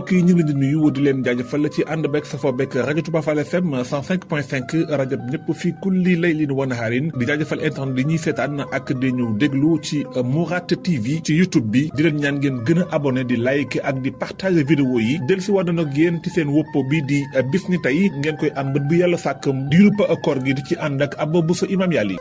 mbokk yi ñu ngi leen di nuyu di leen jaajëfal ci ànd beeg safoo beeg rajo Touba Fall FM 105.5 rajo ñëpp fii kulli laylin wa nahaarin di jaajëfal internet di ñuy seetaan ak di ñu déglu ci Mourad TV ci YouTube bi di leen ñaan ngeen gën a abonné di like ak di partager vidéo yi dellusi waat na ak yéen ci seen woppo bi di bis ni tey ngeen koy am bët bu yàlla sàkk diirub koor gi di ci ànd ak Abba Bousso Imam Yali.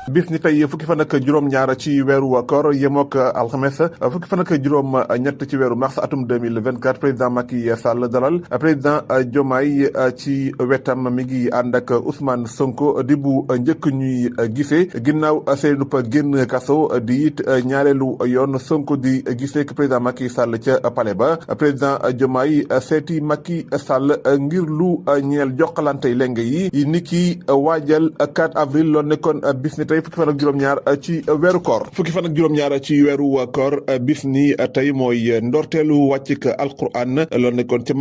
bis ni tey fukki fan ak juróom-ñaar ci weeru koor yemook alxames fukki fan ak juróom-ñett ci weeru mars atum 2024 président Macky Sall dalal président Diomaye ci wetam mi ngi ànd ak Ousmane Sonko di bu njëkk ñuy gisee ginnaaw seenub génn kaso di it ñaareelu yoon Sonko di gisee président Macky Sall ca palais ba président Diomaye seeti Macky Sall ngir lu ñeel jokkalante leng yi ni ki waajal 4 avril loolu nekkoon bis ni tey fukki fan ak juróom-ñaar ci weeru koor fukki fan ak juróom-ñaar ci weeru koor bis ni tey mooy ndorteelu wàccik alquran loolu nekkoon ca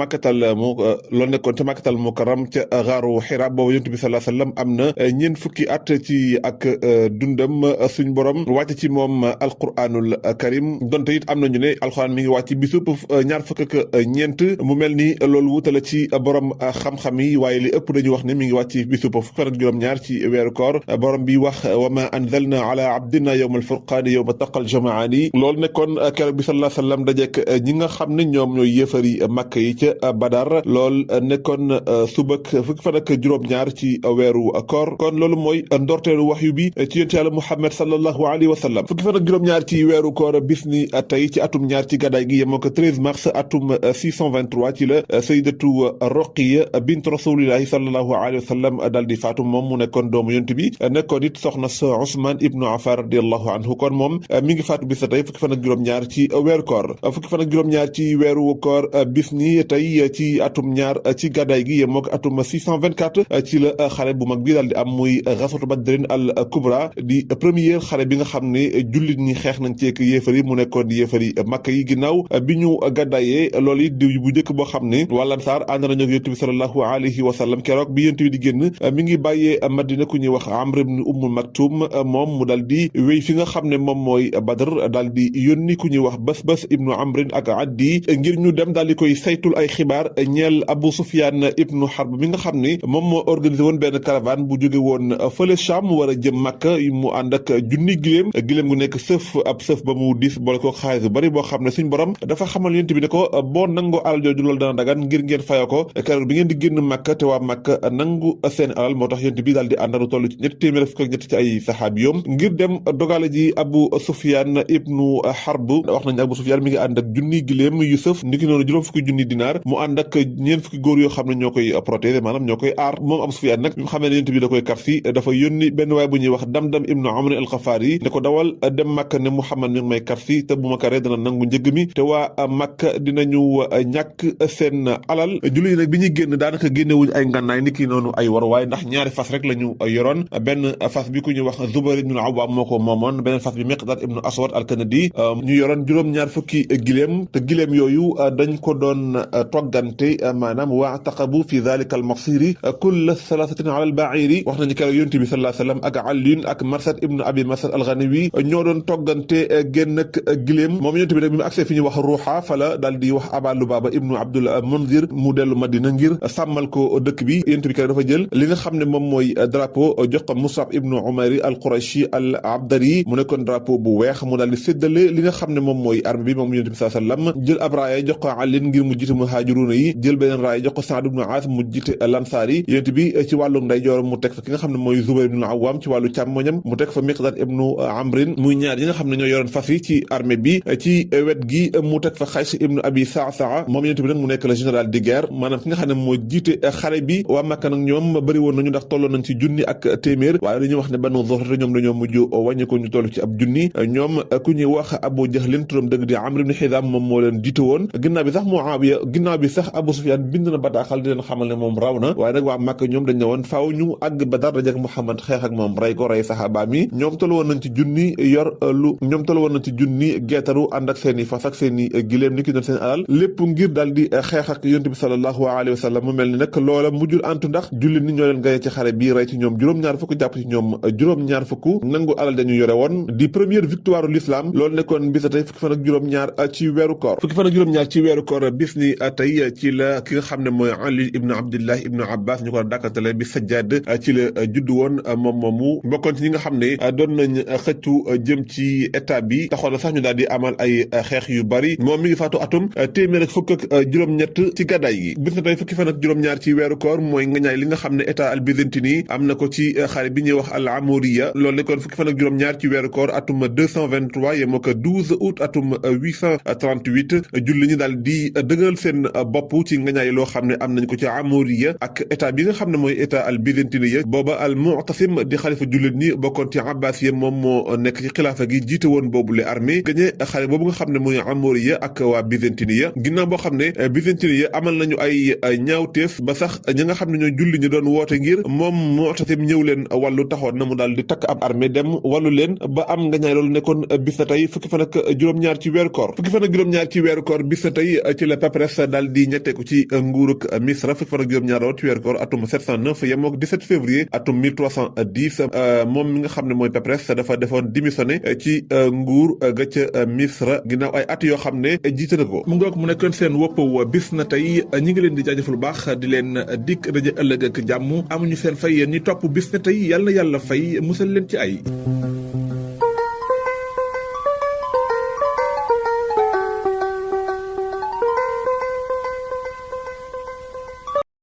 màkkatal mukarram ca xaaru Hira boobu yonent bi sallallahu alayhi wasallam am na ñeent fukki at ci ak dundam suñ borom wàcc ci moom alquranul karim donte it am nañu ne alquran mi ngi wàcc bisub ñaar fukk ak ñeent mu mel ni loolu wutala ci borom xam-xam yi waaye li ëpp dañu wax ne mi ngi wàcc bisub fukki fan ak juróom-ñaar ci weeru koor borom bi wax ma anzalna ala abdina yawma alfurqaani yawma taqal jamaani loolu nekkoon keroog bi sallallahu alayhi wasallam dajeek ñi nga xam ne ñoom ñooy yëfari Makka yi ca Badar lool nekkoon subak fukki fan ak juróom-ñaar ci weeru koor kon loolu mooy ndorteelu waxyu bi ci yonent Yàlla Muhammad sallallahu alayhi wa sallam fukki fan ak juróom-ñaar ci weeru koor bis ni tey ci atum ñaar ci gàddaay gi yemoo ko 13 mars atum 623 ci la sayyidatu Ruqayya bint rasulillahi sallallahu alayhi wa sallam daal di faatu moom mu nekkoon doomu yonent bi nekkoon it soxna Ousmane ibnu Affan radiyallahu anhu kon moom mi ngi faatu bis tey fukki fan ak juróom-ñaar ci weeru koor fukki fan ak juróom-ñaar ci weeru koor bis ni tey ci atum ñaar ci gàddaay gi yemook atum 624 ci la xare bu mag bi daal di am muy ghazwatu Badrin al Kubra di première xare bi nga xam ne jullit ñi xeex nañ ceek yéefari mu nekkoon di yéefari Makka yi ginnaaw bi ñu gàddaayee loolu it di bu njëkk boo xam ne waa Ansaar ànd nañu ak Yonent bi sallallahu alayhi wa sallam keroog bi Yonent bi di génn mi ngi bàyyee Madina ku ñuy wax Amr ibn Umm Maktum moom mu daal di wéy fi nga xam ne moom mooy Badr daal di yónni ku ñuy wax Basbas ibnu Amrin ak Addi ngir ñu dem daal di koy saytul ay xibaar ñeel Abu Sufyan ibnu Harb mi nga xam ne moom moo organisé woon benn caravane bu jóge woon fële Sham war a jëm Makka mu ànd ak junni giléem gu nekk sëf ab sëf ba mu diis boole ko xaalis bu bari boo xam ne suñ borom dafa xamal yonent bi ne ko boo nangoo alal jooju loolu dana dagan ngir ngeen fayoo ko keroog bi ngeen di génn Makka te waa Makka nangu seen alal moo tax yonent bi daal di àndaru toll ci ñetti téeméer fukk ak ñett ci ay saxaabiyoom ngir dem dogale ji Abu Sufyan ibnu Harb wax nañ Abu Sufyan mi ngi ànd ak junni giléem yu sëf niki noonu juróom fukki junni dinaar mu ànd ak ñeent fukki góor yoo xam ne ñoo koy protéger maanaam ñoo koy aar moom Abu Sufyan nag bi mu xamee ne yonent bi da koy karsi dafa yónni benn waay bu ñuy wax Damdam ibnu Amr al-Ghafari ne ko dawal dem Makka ne Muhammad mi ngi may karsi te bu ma karee dana nangu njëg mi te waa Makka dinañu ñàkk seen alal julli yi nag bi ñuy génn daanaka génnewuñ ay ngànnaay niki noonu ay war waaye ndax ñaari fas rek la ñu yoroon benn fas bi ku ñuy wax Zubayr ibnu Awwam moo ko moomoon beneen fas bi Miqdad ibnu Aswad al-Kanadi ñu yoroon juróom-ñaar fukki giléem te giléem yooyu dañ ko doon toggante maanaam wa'taqabu fi dhalika al-maqsiri kulla thalathatin ala al-ba'iri wax nañu keroog yonent bi sallallahu alayhi wasallam ak Ali ak Marsad ibnu Abi Marsad al-Ghanawi ñoo doon toggante génn ak giléem moom yonent bi nag bi mu agsee fi ñuy wax Ruha fala daal di wax Aba Lubaba ibnu Abdul Munzir mu dellu Madina ngir sàmmal ko dëkk bi yonent bi keroog dafa jël li nga xam ne moom mooy drapeau jox ko Mus'ab ibnu Umayr al-Qurashi al-Abdari mu nekkoon drapeau bu weex mu daal di séddale li nga xam ne moom mooy armée bi moom yonent bi sallallahu alayhi wasallam jël ab raaya jox ko Ali ngir mu jiite muhaajiruuna yi jël beneen raaya jox ko Sa'd ibn Aas mu jiite lansaar yi yonent bi ci wàllu ndeyjoor mu teg fa ki nga xam ne mooy Zubayr ibn Awwam ci wàllu càmmoñam mu teg fa Miqdad ibnu Amrin muy ñaar yi nga xam ne ñoo yoroon fas yi ci armée bi ci wet gi mu teg fa Xays ibnu Abi Sa'sa'a moom yonent bi nag mu nekk le général de guerre maanaam ki nga xam ne moo jiite xare bi waa Makka nag ñoom bëri woon nañu ndax tolloon nañ ci junni ak téeméer waaye dañuy wax ne Banu Zuhra ñoom dañoo mujj wàññi ko ñu toll ci ab junni ñoom ku ñuy wax Abu Jahlin turam dëgg di Amr ibn Hizam moom moo leen jiite woon ginnaaw bi sax Abu Sufyan bind na bataaxal di leen xamal ne moom raw na waaye nag waa Makka ñoom dañ ne woon faaw ñu àgg Badar dajek Muhammad xeex ak moom rey ko rey saxaaba mi ñoom toll woon nañ ci junni geetaru ànd ak seen i fas ak seen i giléem ni ki doon seen alal lépp ngir daal di xeex ak yonent bi sallallahu alayhi wa sallam mu mel ni nag loola mujjul antu ndax jullit ni ñoo leen gañe ci xare bii rey ci ñoom juróom-ñaar fukk jàpp ci ñoom juróom juróom-ñaar fukk nangu alal dañu yore woon di première victoire l'islam loolu nekkoon bis tey fukki fan ak juróom-ñaar ci weeru koor fukki fan ak juróom-ñaar ci weeru koor bis ni tey ci la ki nga xam ne mooy Ali ibn Abdullah ibn Abbas ñu ko dàkkatale bi Sajjad ci la judd woon moom moomu bokkoon ci ñi nga xam ne doon nañ xëccu jëm ci état bi taxoon na sax ñu daal di amal ay xeex yu bari moom mi ngi faatu atum téeméer ak fukk ak juróom-ñett ci gàddaay gi bis na tey fukki fan ak juróom-ñaar ci weeru koor mooy ngañaay li nga xam ne état al byzantine am na ko ci xare bi ñuy wax al amoriya loolu nekkoon fukki fan ak juróom-ñaar ci weeru koor atum 223 yemoo ko 12 août atum 838 julli ñu daal di dëggal seen bopp ci ngañaay loo xam ne am nañ ko ci amoriya ak état bi nga xam ne mooy état al byzantine ya booba al mu'tasim di xalifa jullit ñi bokkoon ci abbasiya moom moo nekk ci xilaafa gi jiite woon boobule armée gañe xare boobu nga xam ne mooy amoriya ak waa byzantine ya ginnaaw boo xam ne byzantine ya amal nañu ay ñaawteef ba sax ñi nga xam ne ñoo julli ñu doon woote ngir moom mu'tasim ñëw leen wàllu taxoon na mu daal di takk ab armée dem wàllu leen ba am ngañaay loolu nekkoon bis na tey fukki fan ak juróom-ñaar ci weeru koor fukki fan ak juróom-ñaar ci weeru koor bis na tey ci la papyrus daal di ñetteeku ci nguuruk Misra fukki fan ak juróom-ñaar ci weeru koor atum 709 yemook 17 février atum 1310 moom mi nga xam ne mooy papyrus dafa defoon démissionné ci nguur ga ca Misra ginnaaw ay at yoo xam ne jiite na ko mu ngoog mu nekkoon seen woppaw bis na tey ñi ngi leen di jaajëfal bu baax di leen dikk daje ëllëg ak jàmm amuñu seen fay yéen ñi topp bis na tey yàlla na yàlla fay musal leen ci ay